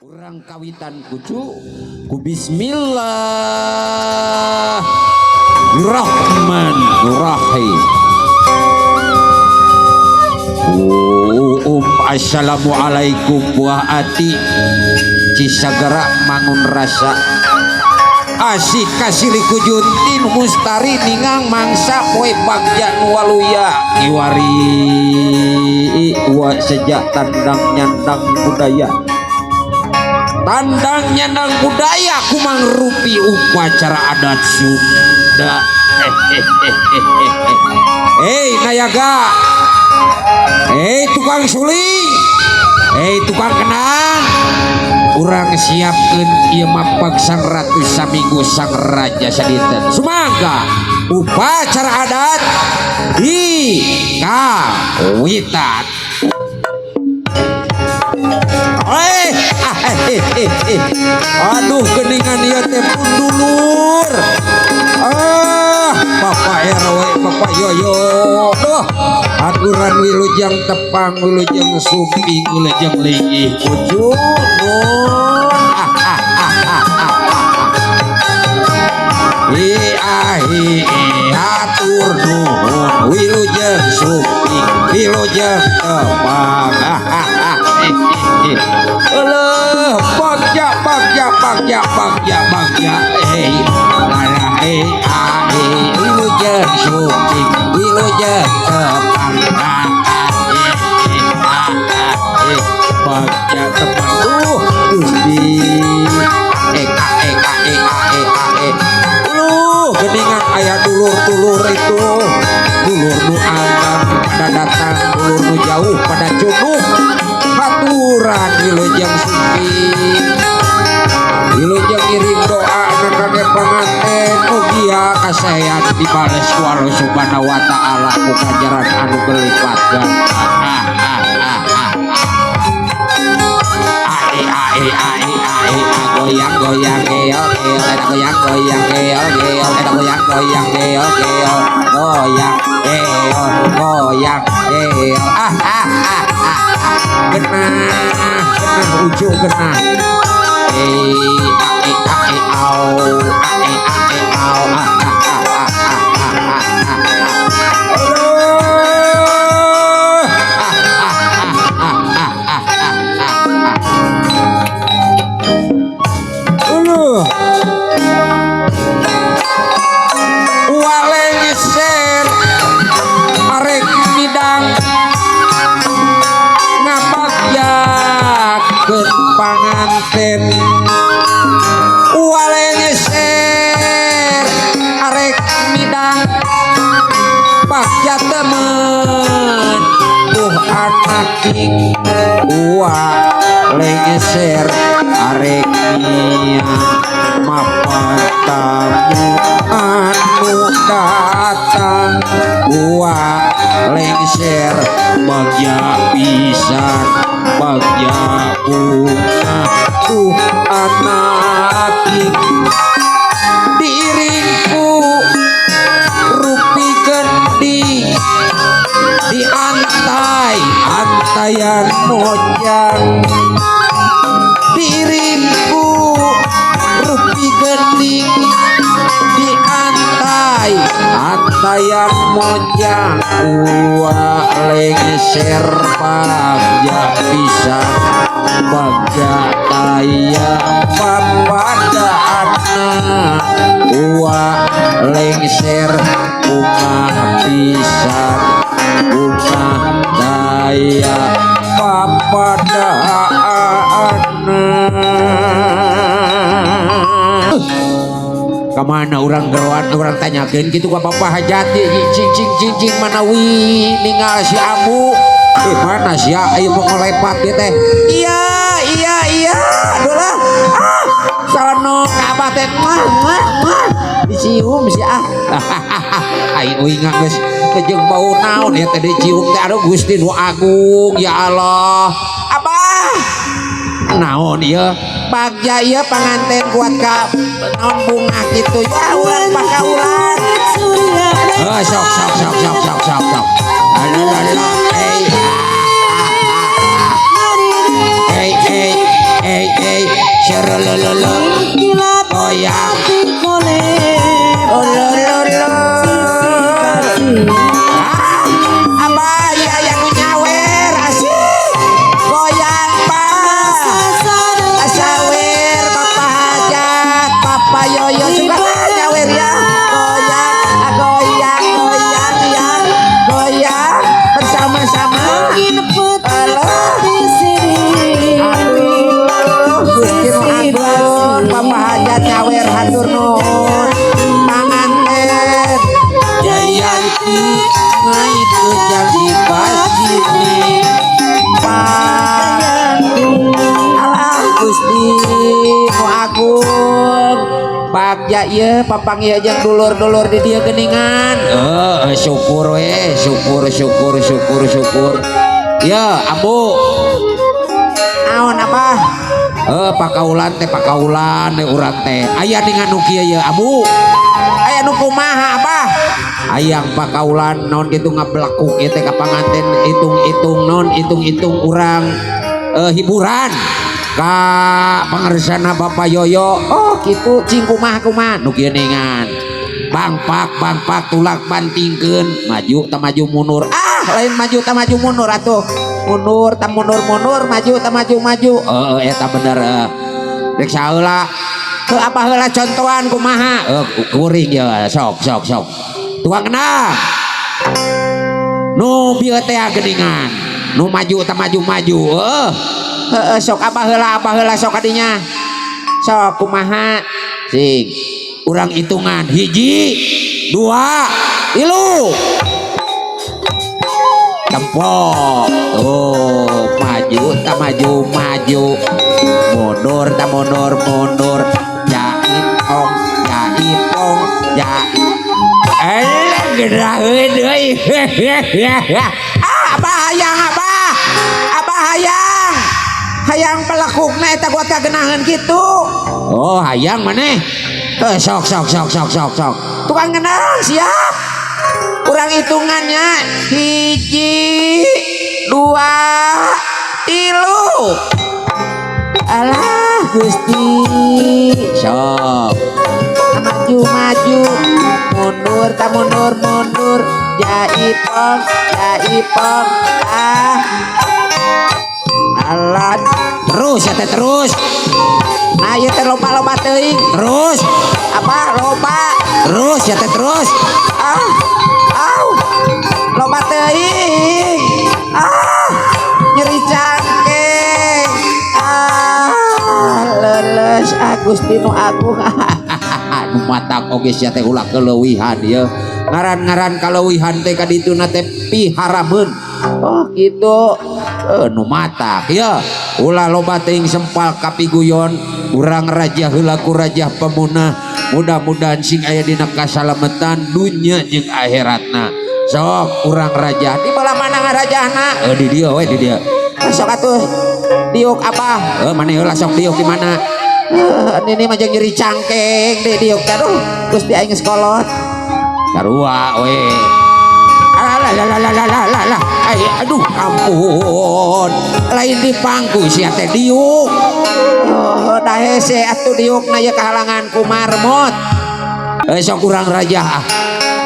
Urang kawitan kucu ku Bismillahirrahmanirrahim. Assalamualaikum buah ati Cisagara mangun rasa asik kasih kujuntin mustari ningang mangsa poe bagja nu waluya kiwari wa sejak tandang nyandang budaya tandang nyandang budaya kumang rupi upacara adat Sunda. Hei nayaga, hei tukang suling, hei tukang kenang, urang siapkeun ieu mapag sang ratu saminggu sang raja sadinten. Sumangga upacara adat di kawitan. Aduh geningan ieu teh pun dulur. Ah, Bapak RW, Bapak Yoyo. Duh, aturan wilujeng tepang, wilujeng sumping, wilujeng linggih ujung. Ah, ah, ah, ah, ah. Hi ahi hatur nuhun wilujeng sumping, wilujeng tepang. Ah, ah, ah. Eleuh, bagja bagja bagja bagja bagja. Eh, lara eh a eh wilujeng sumping, wilujeng tepang. Ah, ah, eh, eh, ah, ah, eh. Bagja tepang. Gusti. Eh, a eh a eh a eh a eh. Uluh, geningan aya dulur-dulur itu. Dulur nu anggang pada datang, dulur nu jauh pada cunuk. Haturan wilujeng sumping, wilujeng ngiring doa na kangge panganten mugia kasaean dibales ku Allah Subhanahu wa taala ku ganjaran anu berlipat ganda. Ah, ah, ah, ah. A e a e a e a e a goyang goyang geol geol eta goyang goyang geol geol eta goyang goyang geol geol goyang geol goyang geol. Ah ah ah ah ah. Genah genah ujung genah. Eh a e a e au a e a e au ah ah ah ah ah ah ah ah. Aduh. Ah ah ah ah ah ah ah ah. Uluh. Walengser arek midang ngabagyakeun panganten. Walengser arek midang bagja temen tuh anak king. Walengser arek miang mapan tamu anu datang. Walengser bagja pisan bagja bunga tuh anak king. Diiringku rupi gending diantai antayan mojang. Diiringku rupi gending diantai antayan mojang. Walengser bagja pisan bagja taya papada anak. Walengser bunga pisan bunga daya papada anak. Kemana orang geroan orang tanyakeun kitu ka Bapak Hajati cing cing cing cing manawi ninggal si Amu. Mana sia ayo mau ngolepat dia teh. Iya iya iya aduh lah. Ah sono ka abah teh muah muah muah dicium si ah. Ai uing geus teh bau naon ya teh dicium teh. Aduh Gusti nu agung ya Allah. Abah naon ieu bagja ieu panganten kuat ka naon bunga kitu ya urang pakaulan. Heuh sok sok sok sok sok sok sok. Aduh aduh eh eh eh eh eh serolololo Kilat goyang kole olololo sisi basi ah apa ya yang nyawer asik goyang pak asawer Bapak Hajat Bapak Yoyo suka nyawer ya goyang goyang goyang ya goyang bersama-sama. Alah. Aduh, Gusti nu agung, Bapak Hajat nyawer hatur nuhun. Panganten Jayanti ngaitu janji pasini. Pak Alah Gusti nu agung. Bagja ieu papanggih jeung dulur-dulur di dieu geuningan. Heuh, syukur we, syukur syukur syukur syukur. Ya, Ambu. Naon apa? Pakaulan teh pakaulan teh urang teh. Aya ningan nu kieu ye, Ambu. Aya nu kumaha abah? Hayang pakaulan naon kitu ngablekuk ieu teh ka panganten hitung-hitung naon hitung-hitung urang hiburan ka pangersana Bapak Yoyo. Oh kitu cing kumaha kumaha nu kieu ningan. Bangpak bangpak tulak bantingkeun maju ta maju mundur. Ah lain maju ta maju mundur atuh. Mundur ta mundur mundur maju ta maju maju. Heeh eta bener heuh. Rek saheula. Heuh apa heula contohan kumaha? Heuh kuring ye sok sok sok. Tuang kendang. Nu bieu teh geuningan. Nu maju ta maju maju. Heuh. Heeh sok abah heula sok kadinya. Sok kumaha? Sing. Urang hitungan hiji, dua, tilu. Tempo. Tuh, maju ta maju maju. Mundur ta mundur mundur. Jaipong, jaipong, jaip. Eh, geraheun deui. Ah, abah hayang abah. Abah hayang. Hayang pelekukna eta buat kagenaheun kitu. Oh, hayang maneh. Eh, sok sok sok sok sok sok. Tukang kendang siap. Kurang hitungannya hiji, dua, tilu. Alah Gusti. Sok. Maju maju, mundur ta mundur mundur. Jaipong, jaipong. Ah. Alah, terus ya teh terus. Nah, ieu teh loba-loba teuing. Terus. Apa loba? Terus ya teh terus. Ah. Au. Loba teuing. Ah. Nyeri cangkeng. Ah, leles ah Gusti nu agung. Nu matak oge sia teh ulah keleuwihan ieu. Ngaran-ngaran kaleuwihan teh ka dituna teh piharameun. Oh gitu. Nu matak ya. Ulah loba teuing sempal kapiguyon. Urang raja heula ku raja pemunah. Mudah-mudahan sing aya dina kasalametan dunya jeung akhiratna. Sok urang raja di belah mana ngarajahna? Di dieu we di dieu. Sok atuh diuk abah. Maneh heula sok diuk di mana? Ini mah jeung nyeri cangkeng di diuk teh aduh. Gusti aing geus kolot. Sarua we. Alah lah lah lah lah lah lah. Ay, aduh ampun. Lain di pangku sia teh diuk. Oh, dah hese atuh diukna ieu kahalangan ku marmot. Sok urang raja ah.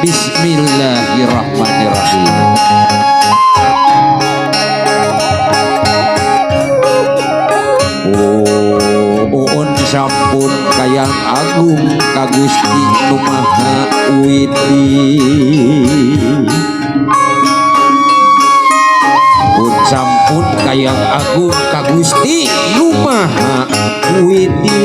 Bismillahirrahmanirrahim. Oh, sampun kayang agung ka Gusti nu Maha Widi. Pun sampun kayang agung ka Gusti nu Maha Widi.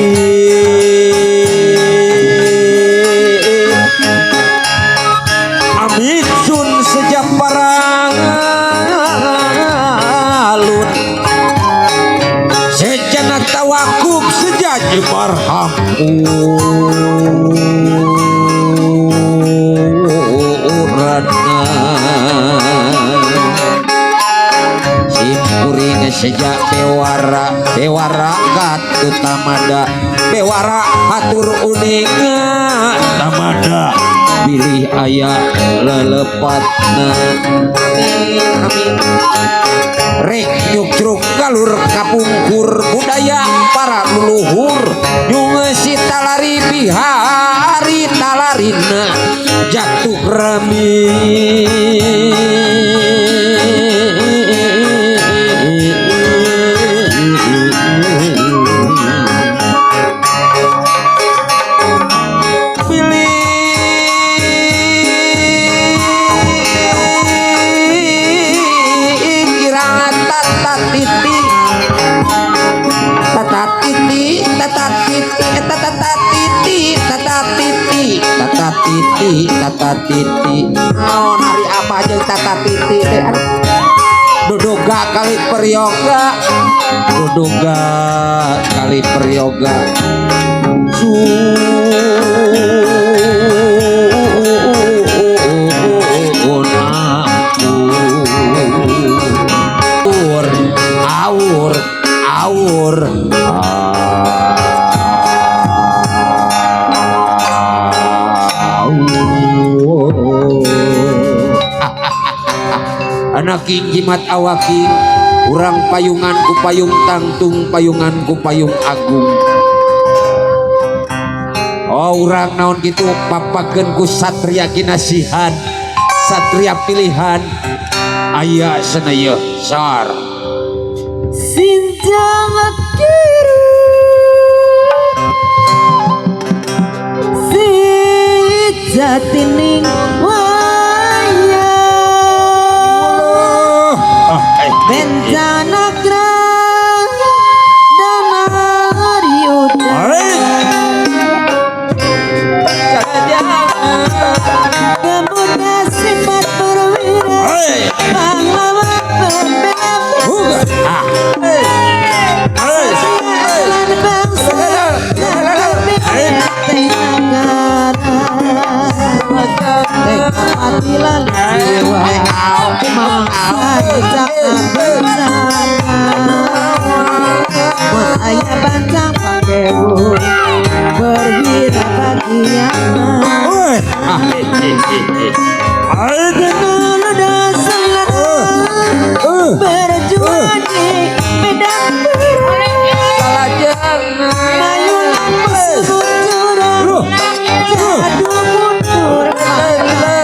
Amit sun sejak paralun sejana tawakub sejaji parhampurana simkuring sejak bewara bewara katutamada bewara hatur uninga tamada. Bilih aya lelepatna. Amin amin. Rek nyukcruk galur kapungkur budaya para leluhur nyungeusi talari bihari talarina jatuh rami. Bilih kirang tata titi tata titi tata titi tata titi tata titi tata titi tata titi. Naon hari apa jeung tata titi teh? Aduh. Duduga kali peryoga, duduga kali peryoga. Sun aur aur aur aur. Anak king jimat awaking urang payungan ku payung tangtung payungan ku payung agung. Oh urang naon gitu papakeun ku satria kinasihan satria pilihan aya senaya sar. Sinjang kiru si jatining wayang bencana krang damariuda. Pemuda sifat perwira pahlawan pembela bangsa bangsa dan pemimpin negara. Kepatilan jiwa mangsa bencana. Mun aya bancang pakewu perwira bagian. Berjuang di medan perang, mayulan musuh curang, jadu mundur mula.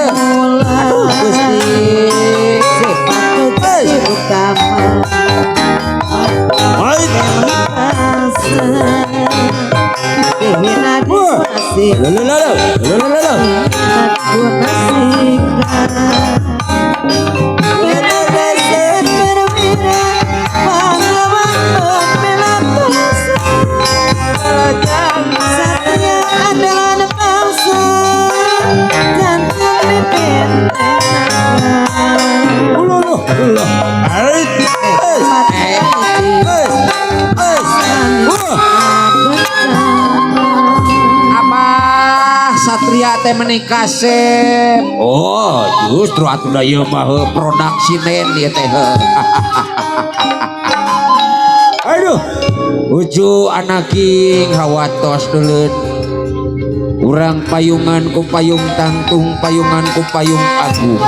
Sifat kecil utama bangsa dihina masih perwira pahlawan pembela bangsa satria andalan bangsa dan pemimpin Abah satria teh meuni kasep. Oh, justru atuh da ieu mah heuh produk sinden ieu teh heuh. Aduh, uju anaking hawatos deuleun. Urang payungan ku payung tangtung payungan ku payung agung.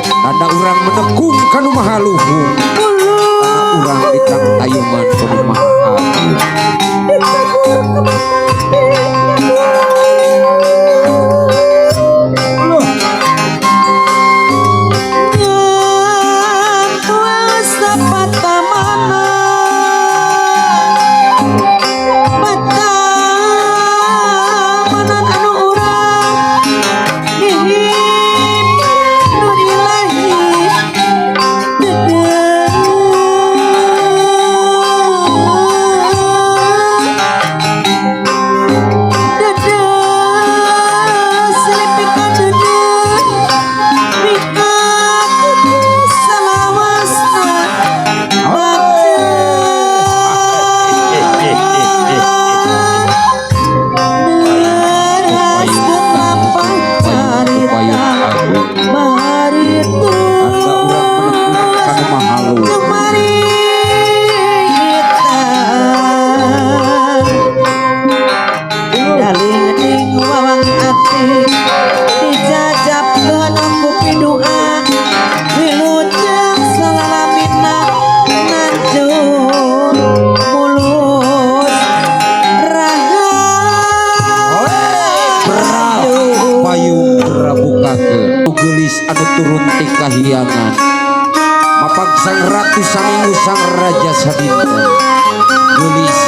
Tanda urang menekung kanu maha luhung. Tanda urang ditang tayungan kanu maha agung. nu turun ti kahiyangan mapag sang ratu saminggu sang raja sadinten geulis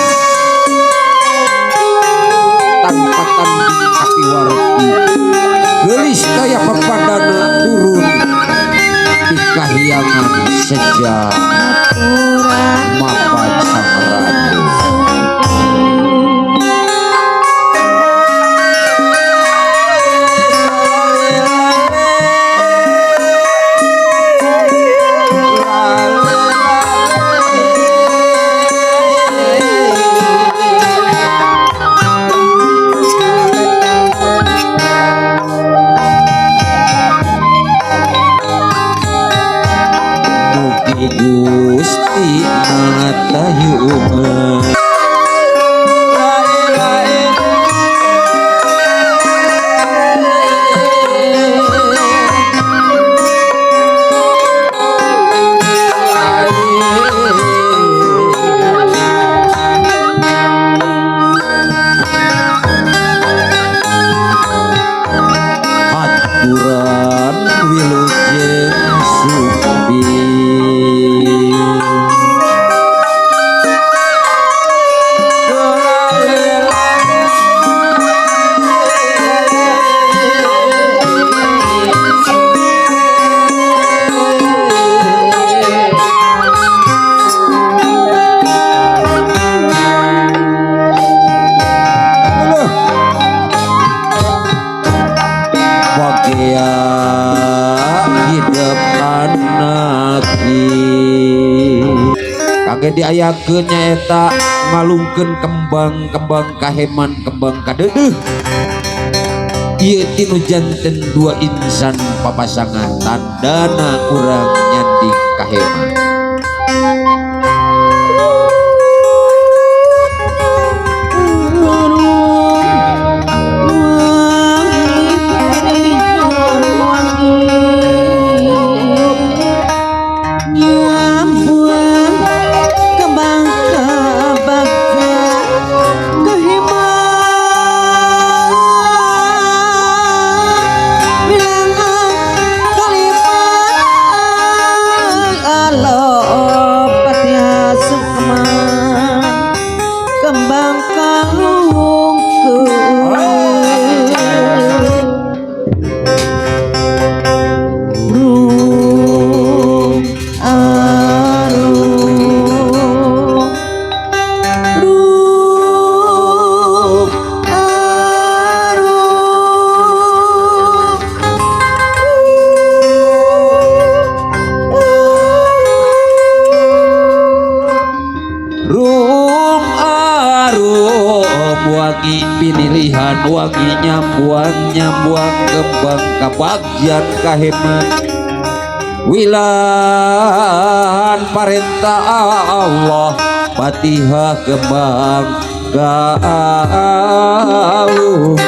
tanpa tanding kapiwarti geulis daya papadana turun ti kahiyangan sejak mapag sang ratu. Gusti Matayuma Aturan wilujeng sumping. Kage diayakeun nyaeta ngalungkeun kembang-kembang kaheman kembang kadeudeuh. Ieu tinu janten dua insan papasangan tandana urang nyanding kaheman. Wangi pinilihan wangi nyambuang nyambuang kembang kabagjan kaheman wilan parentah Allah Fatihah kembang kalungkeun.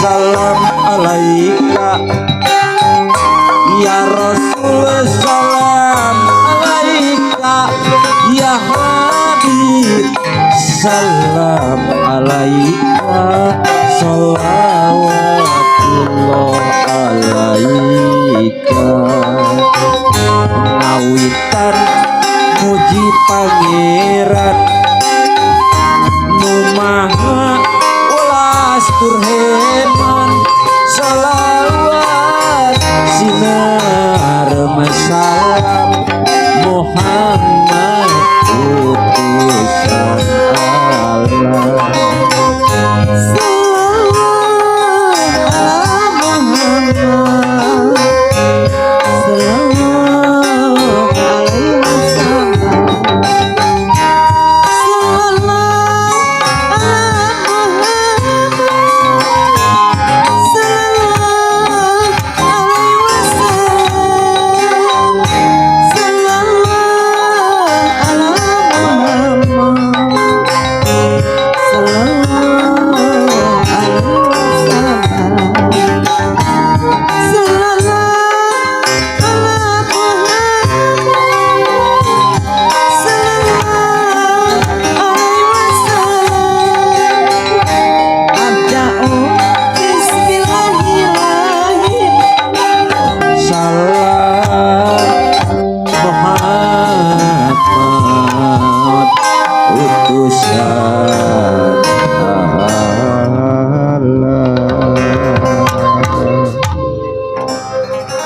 Salam alaika ya Rasul, salam alaika ya Habib, salam alaika, sholawatullah alaika. Ngawitan muji pangeran nu maha welas tur heman, sholawat sinar salam Muhammad utusan Allah.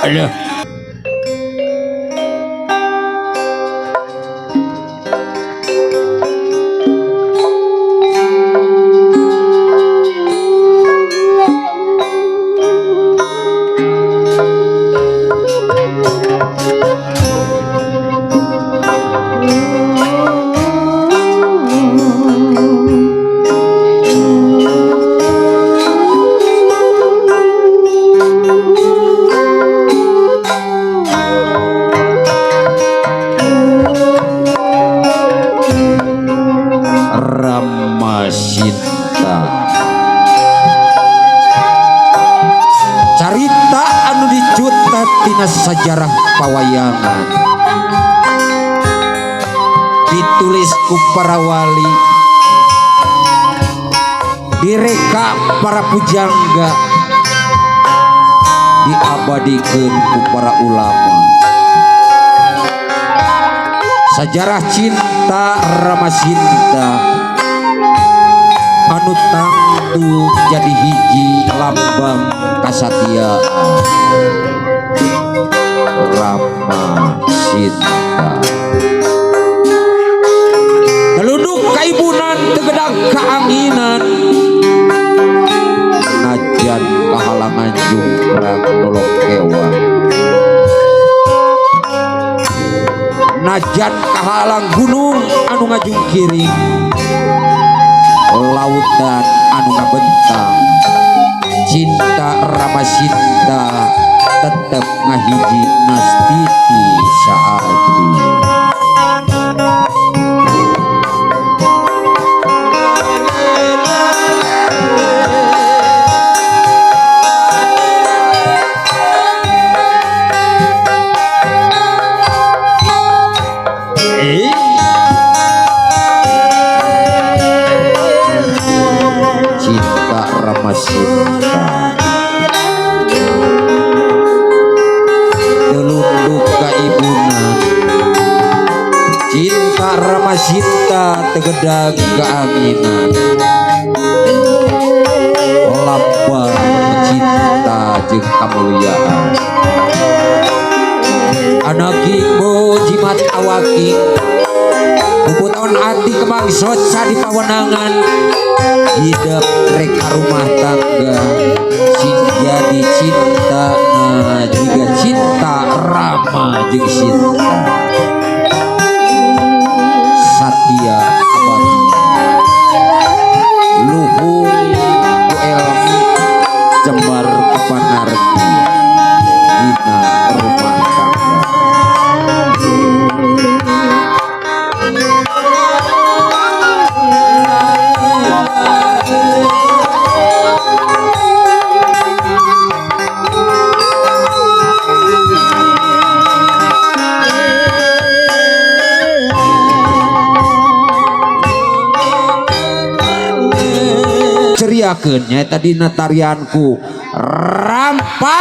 Aduh. Rama Sinta carita anu dicuta tina sajarah pawayangan ditulis ku para wali, direka para pujangga, diabadikeun ku para ulama. Sajarah cinta Rama Sinta anu tangtu jadi hiji lambang kasatiaan Rama Sinta. Telunduk kaibunan tegedang keanginan, najan kahalangan jungkrang nolok kewan, najan kahalang gunung anu ngajungkiring, lautan anu ngabentang, cinta Rama Sinta tetep ngahiji nastiti saati. Cinta Rama Sinta telunduk kaibunan, cinta Rama Sinta tegedag keanginan, lambang cinta jeung kamuliaan. Anaking bo jimat awaking puputon ati kemang soca di pawenangan, hidup reka rumah tangga sing jadi cinta na jiga cinta Rama jeung Sinta satya abadi luhung ku elmi jembar ku panarti dina rumah tangga. Ceriakeun nyaeta dina tarianku rampa.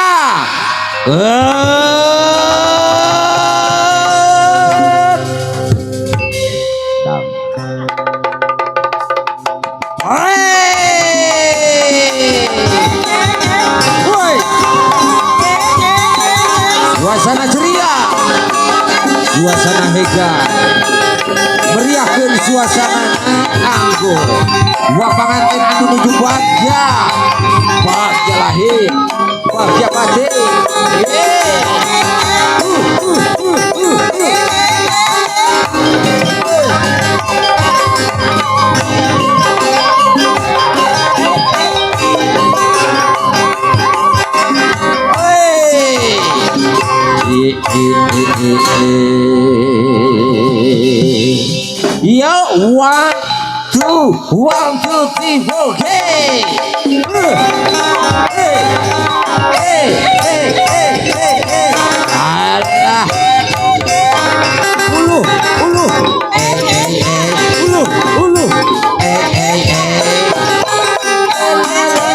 Suasana ceria, suasana hegar, meriahkeun suasana anggo. Dua panganten anu nuju bagja, bagja lahir, bagja batin. Yo, 1 2 1 2 3 4, hey. Hey, hey, hey, hey, hey. Alah. Ulu, ulu. Eh, eh, eh. Ulu, ulu. Eh, eh, eh. Eh, eh, eh, eh.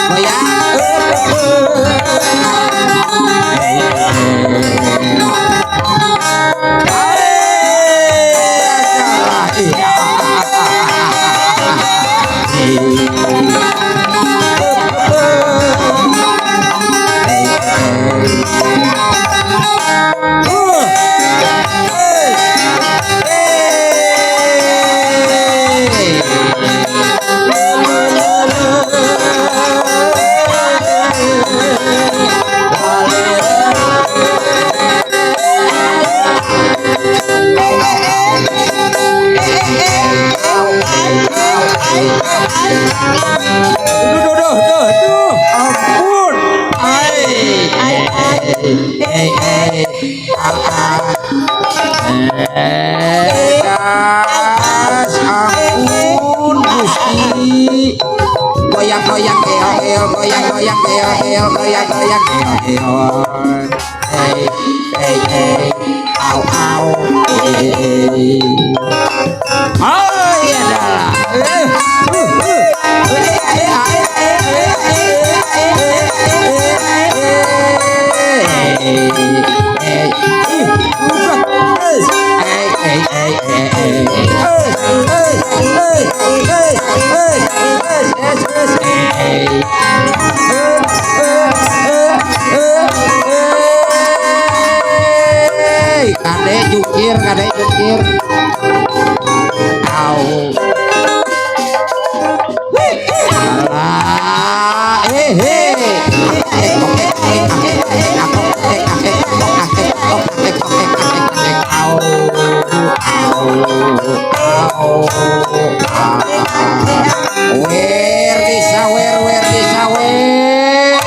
Goyang. Duh, duh, duh, duh, ampun. Ai, Ai ai. eh, eh, ah, ah. Eh, das, ampun, Gusti. Goyang, goyang, eo, eo, goyang, goyang, eo, eo, goyang, goyang, eo, eo. Eh, eh, eh, au, au, eh. Oh, iya adalah. Eh, eh, eh, eh, eh, kade jungkir, kade jungkir. Au. Alah, eh, eh. Au, au, au, wer disawer, wer disawer.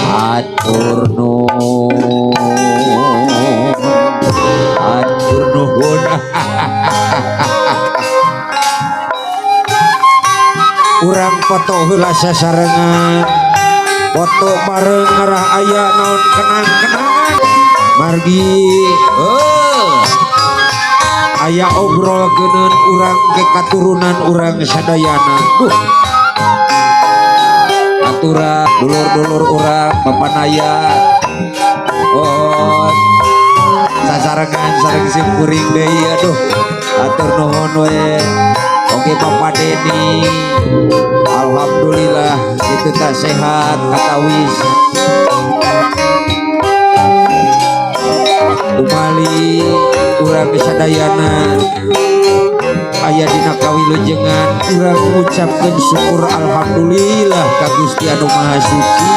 Hatur nuhun. Hatur nuhun. Urang foto heula sasarengan. Foto bareng ngarah aya naon kenang-kenangan. Margi aya obrol geuneun urang ke katurunan urang sadayana. Duh. Atura dulur-dulur urang Bapak Naya. Oh, sasarengan sareng sim kuring deui, aduh. Atur nuhun we. Oke Bapak Deni. Alhamdulillah itu tak sehat katawis. Umali urang sadayana aya dina kawilujengan, urang ngucapkeun syukur alhamdulillah ka Gusti anu Maha Suci,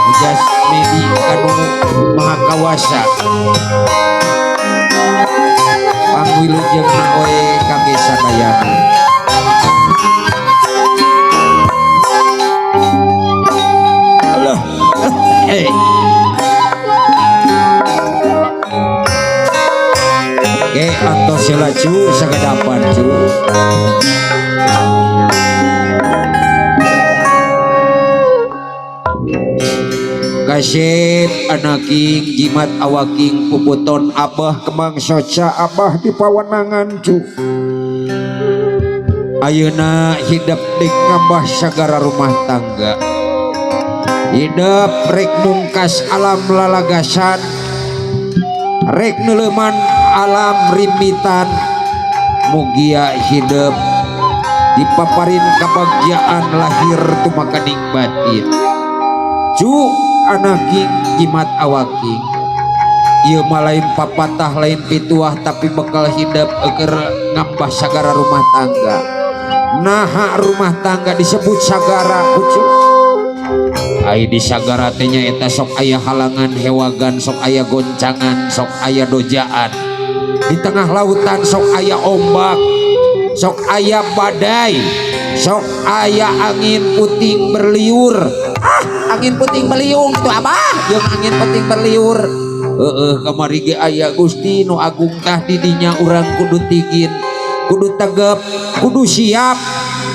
Mujas Medi anu Maha Kawasa. Pangwilujengna oe kangge sadayana. Allah. Eh. Oke, antos heula cu, sakedapan cu. Kasep anaking jimat awaking puputon abah kemang soca abah di pawenangan cu. Ayeuna hidep dek ngambah sagara rumah tangga. Hidep rek mungkas alam lalagasan, rek neuleuman alam rimbitan. Mugia hidep dipaparin kebahagiaan lahir tumakaning batin. Cu anaking jimat awaking, ieu mah lain papatah lain pituah, tapi bekal hidep eger ngambah sagara rumah tangga. Naha rumah tangga disebut sagara kucu? Ai di sagara teh nyaeta sok aya halangan hewagan, sok aya goncangan, sok aya dojaan. Di tengah lautan sok aya ombak, sok aya badai, sok aya angin puting berliur. Ah, angin puting beliung itu abah, jeung angin puting berliur. Heeh, kamari ge aya Gusti nu agung tah di dinya urang kudu tigin, kudu tegep, kudu siap.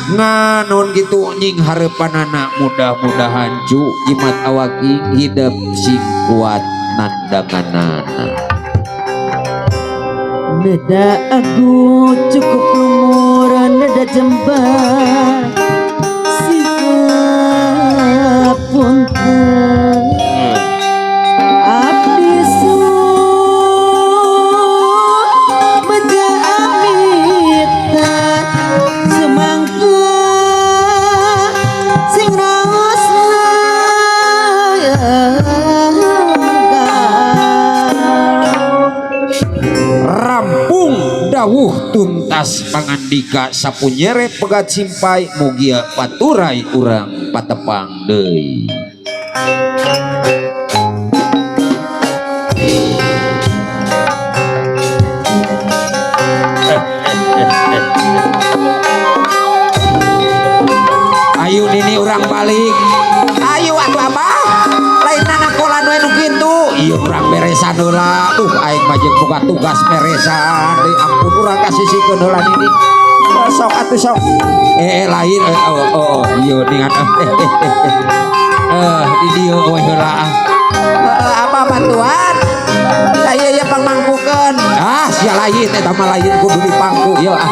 Nganon gitu nying hareupanana, mudah-mudahan cu jimat awaking hidep sing kuat nandanganana. Neda aku cukup lumuran neda. Warga Jember sikap punten abdi beja amitan sumangga sing raos. Rampung dawuh tuntas pangandika sapunyere pegat simpai, mugia paturai urang patepang deui. Ayo nini, urang balik. Ayo atuh, Abah, lain nanakolan we nu kitu. Ieu urang beresan heula. Duh, aing mah jeung boga tugas beresan deui. Ampun, urang kasisikeun heula, nini. Eh, sok atuh, sok. Eh, eh lain eh, oh, oh, oh ieu ningan eh eh eh eh eh eh di dieu we heula ah. Eh, apa bantuan? Saya ya pangmangkukeun. Ah, sia, lain eta mah, lain kudu dipangku ieu ah.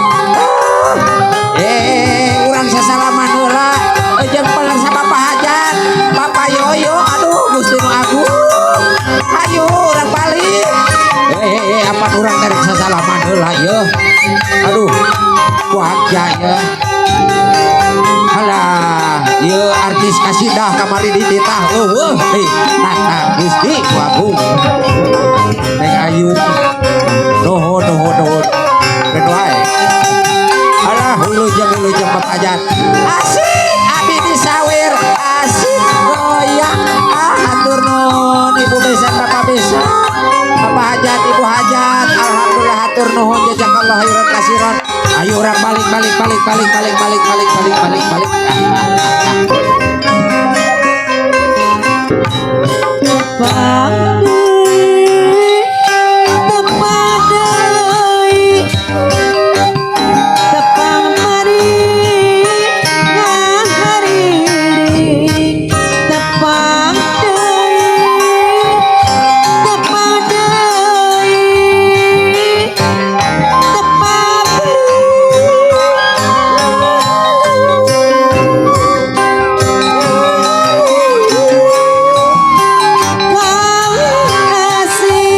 Eh, urang sasalaman heula jeung pelersa Bapak Hajat, Bapak Yoyo. Aduh, Gusti nu agung. Hayu urang balik. Eh eh eh apa urang tarik sasalaman heula ieu. Aduh, kuagja ya. Alah, ieu artis kasidah kamari dititah eueuh deui. Nata Gusti ku agung. Neng Ayu. Nuhun, nuhun, nuhun. Ben wae. Alah, wilujeng, wilujeng, Bapak Hajat. Asik abi disawir, asik goyang. Ah, hatur nuhun Ibu besan, Bapak besan. Bapak Hajat, Ibu Hajat. Alhamdulillah, hatur nuhun, jazakallah khairan kasiran. Ayo urang balik, balik, balik, balik, balik, balik, balik, balik, balik, balik. Ah, ah, ah, ah. Tepang deui, tepang deui, tepang mari ngahariring. Tepang deui, tepang deui, tepang kau asih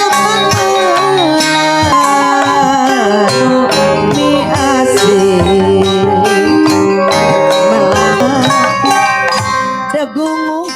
tepang mi asih melang degungu.